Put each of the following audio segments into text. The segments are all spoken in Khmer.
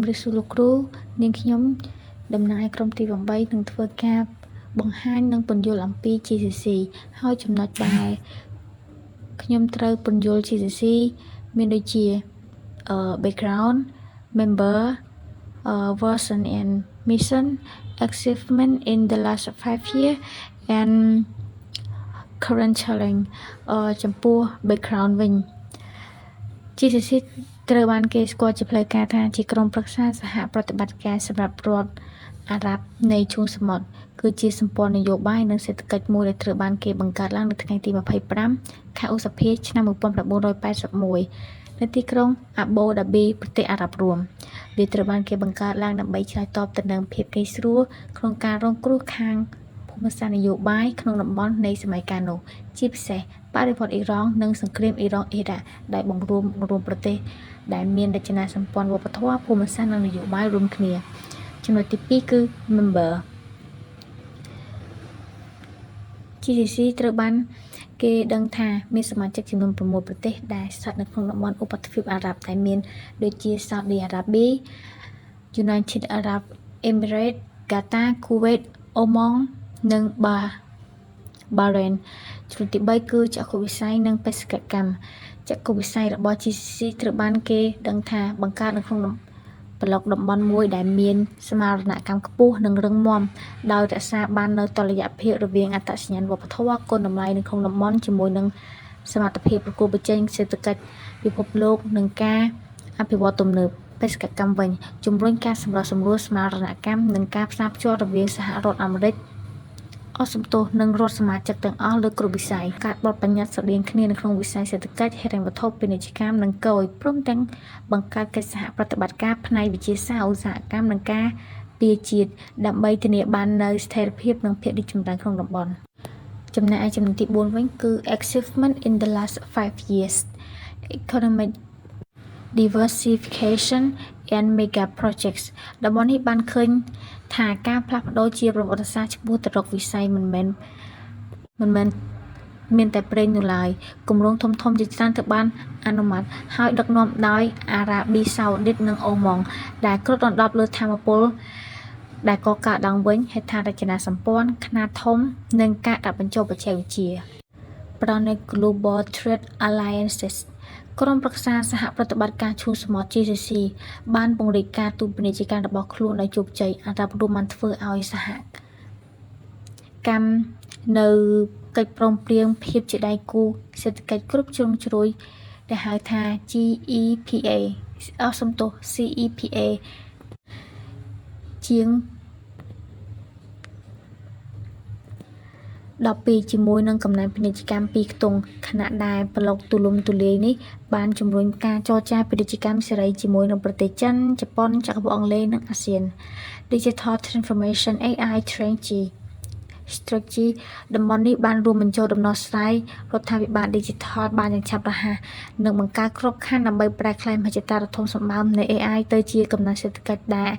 ជំរាបសួរលោកគ្រូនាងខ្ញុំតំណាងឲ្យក្រុមទី8នឹងធ្វើការបង្ហាញនិងពន្យល់អំពី GCC ហើយចំណុចដែលខ្ញុំត្រូវពន្យល់ GCC មានដូចជា background, member, vision and mission, achievement in the last 5 year and current challenge. ចំពោះ background វិញ GCC ត្រូវបានគេស្គាល់ជាផ្លូវការថាជាក្រុមប្រឹក្សាសហប្រតិបត្តិការសម្រាប់រដ្ឋអារ៉ាប់នៃឈូងសមុទ្រគឺជាសម្ព័ន្ធនយោបាយនិងសេដ្ឋកិច្ចមួយដែលត្រូវបានគេបង្កើតឡើងនៅថ្ងៃទី25ខែឧសភាឆ្នាំ1981នៅទីក្រុងអាបូដាប៊ីប្រទេសអារ៉ាប់រួមវាត្រូវបានគេបង្កើតឡើងដើម្បីឆ្លើយតបទៅនឹងភាពងាយស្រួលក្នុងការរងគ្រោះខាងភូមិសាស្ត្រនយោបាយក្នុងតំបន់នៃសម័យកាលនោះជាពិសេសបដិវត្តន៍អ៊ីរ៉ង់និងសង្គ្រាមអ៊ីរ៉ង់អ៊ីរ៉ាក់ដែលបង្រួបបង្រួមប្រទេសដែលមានរចនាសម្ព័ន្ធវប្បធម៌ភូមិសាស្ត្រនិងនយោបាយរួមគ្នាចំណុចទី2គឺ member GCC ត្រូវបានគេដឹងថាមានសមាជិកចំនួន6ប្រទេសដែលស្ថិតនៅក្នុងតំបន់ឧបទ្វីបអារ៉ាប់ដែលមានដូចជា សាអូឌីអារ៉ាប៊ី United Arab Emirates, Qatar, Kuwait, Oman និងបាបារ៉េនចំណុចទី3គឺចក្ខុវិស័យនិងបេសកកម្មចក្ខុវិស័យរបស់ GCC ត្រូវបានគេដឹងថាបង្កើតនៅក្នុងប្លុកតំបន់មួយដែលមានសមាហរណកម្មខ្ពស់និងរឹងមាំដោយរក្សាបាននូវតុល្យភាពរវាងអត្តសញ្ញាណវប្បធម៌គុណតម្លៃនៅក្នុងតំបន់ជាមួយនឹងសមត្ថភាពប្រកួតប្រជែងសេដ្ឋកិច្ចពិភពលោកនិងការអភិវឌ្ឍទំនើបបេសកកម្មវិញជំរុញការសម្រុះសម្រួលសមាហរណកម្មនិងការផ្សារភ្ជាប់រវាងសហរដ្ឋអាមេរិកអស់សំទោសនិងរដ្ឋសមាជិកទាំងអស់លើគ្រប់វិស័យការបទបញ្ញត្តិស្រដៀងគ្នានៅក្នុងវិស័យសេដ្ឋកិច្ចហិរញ្ញវត្ថុពាណិជ្ជកម្មនិងគយព្រមទាំងបង្កើតកិច្ចសហប្រតិបត្តិការផ្នែកវិទ្យាសាស្ត្រឧស្សាហកម្មនិងការពារជាតិដើម្បីធានាបាននូវស្ថិរភាពនិងភាពរីកចម្រើនក្នុងតំបន់ចំណែកឯចំណុចទី4វិញគឺ achievement in the last 5 years, economic diversification and mega projects. តំបន់នេះបានឃើញថាការផ្លាស់ប្ដូរជាប្រវត្តិសាស្ត្រឆ្ពោះទៅរកវិស័យមិនមែនមិនមែនមានតែប្រេងនោះឡើយគម្រោងធំៗជាច្រើនត្រូវបានអនុម័តហើយដឹកនាំដោយអារ៉ាប៊ីសាអូឌីតនិងអូម៉ង់ដែលគ្របដណ្ដប់លើថាមពលដែលកកើតឡើងវិញហេដ្ឋារចនាសម្ព័ន្ធខ្នាតធំនិងការដាក់បញ្ចូលបច្ចេកវិទ្យា ប្រណិ Global Trade Alliances ក្រុមប្រឹក្សាសហប្រតិបត្តិការឈូងសមុទ្រ GCC បានពង្រីកការទូតពាណិជ្ជកម្មរបស់ខ្លួនដោយជោគជ័យអារ៉ាប់រួមបានធ្វើឲ្យសហកម្មនៅកិច្ចព្រមព្រៀងភាពជាដៃគូសេដ្ឋកិច្ចគ្រប់ជ្រុងជ្រោយដែលហៅថា GEPA អស់សំទោស CEPA ជាង12ជាមួយនឹងកំណែនពាណិជ្ជកម្មពីរខ្ទង់ខណៈដែលប្លុកទូលំទូលាយនេះបានជំរុញការចរចាពាណិជ្ជកម្មសេរីជាមួយនឹងប្រទេសចិនជប៉ុនចក្រភពអង់គ្លេសនិងអាស៊ាន Digital Transformation AI Strategy តំបន់នេះបានរួមបញ្ចូលដំណោះស្រាយរដ្ឋាភិបាលឌីជីថលបានយ៉ាងឆាប់រហ័សនិងបង្កើតក្របខ័ណ្ឌដើម្បីប្រែក្លាយមហិច្ឆតាដ៏ធំសម្បើមនៃ AI ទៅជាកំណើនសេដ្ឋកិច្ចដែល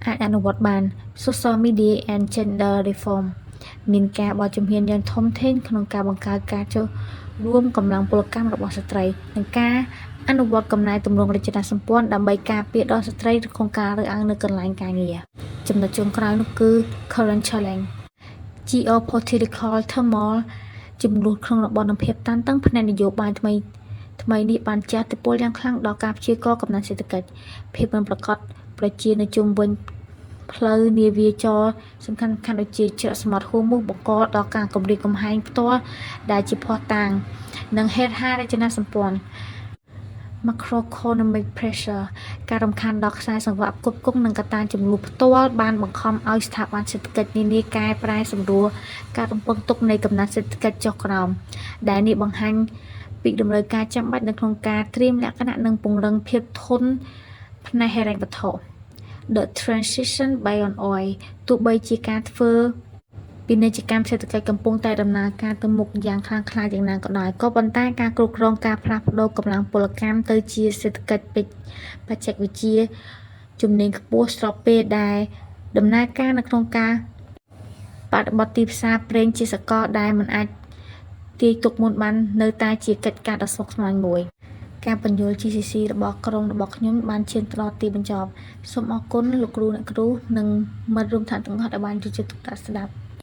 អាចអនុវត្តបាន Social Media and Gender Reform មានការបោះជំហានយ៉ាងធំធេងក្នុងការបង្កើនការចូលរួមកម្លាំងពលកម្មរបស់ស្ត្រីនិងការអនុវត្តកំណែទម្រង់រចនាសម្ព័ន្ធដើម្បីការពារដល់ស្ត្រីក្នុងការរើសអើងនៅកន្លែងការងារចំណុចចុងក្រោយនោះគឺ current challenge geopolitical turmoil ជម្លោះក្នុងតំបន់និងភាពតានតឹងផ្នែកនយោបាយថ្មីថ្មីនេះបានជះឥទ្ធិពលយ៉ាងខ្លាំងដល់ការព្យាករណ៍កំណើនសេដ្ឋកិច្ចភាពមិនប្រាកដប្រជានៅជុំវិញផ្លូវនាវាចរសំខាន់ៗដូចជាច្រកសមុទ្រហួមុសបង្កដល់ការគំរាមកំហែងផ្ទាល់ដែលជាភស្តុតាងនិងហេដ្ឋារចនាសម្ព័ន្ធ macroeconomic pressure ការរំខានដល់ខ្សែសង្វាក់ផ្គត់ផ្គង់និងកត្តាជម្លោះផ្ទាល់បានបង្ខំឲ្យស្ថាប័នសេដ្ឋកិច្ចនានាកែប្រែសម្រួលការរំពឹងទុកនៃកំណើនសេដ្ឋកិច្ចចុះក្រោមដែលនេះបង្ហាញពីតម្រូវការចាំបាច់នៅក្នុងការត្រៀមលក្ខណៈនិងពង្រឹងភាពធន់ផ្នែកហិរញ្ញវត្ថុ The transition beyond oil ទោះបីជាការធ្វើពាណិជ្ជកម្មសេដ្ឋកិច្ចកំពុងតែដំណើរការទៅមុខយ៉ាងខ្លាំងក្លាយ៉ាងណាក៏ដោយក៏ប៉ុន្តែការគ្រប់គ្រងការផ្លាស់ប្ដូរកម្លាំងពលកម្មទៅជាសេដ្ឋកិច្ចបច្ចេកវិទ្យាជំនាញខ្ពស់ស្របពេលដែលដំណើរការនៅក្នុងការបរិបទទីផ្សារប្រេងជាសកលដែលមិនអាចទាយទុកមុនបាននៅតែជាកិច្ចការដ៏ស្មុគស្មាញមួយ។ ការពន្យល់ GCC របស់ក្រុមរបស់ខ្ញុំបានឈានទៅដល់ទីបញ្ចប់សូមអរគុណលោកគ្រូអ្នកគ្រូនិងមិត្តរួមថ្នាក់ទាំងអស់ដែលបានយកចិត្តទុកដាក់ស្ដាប់។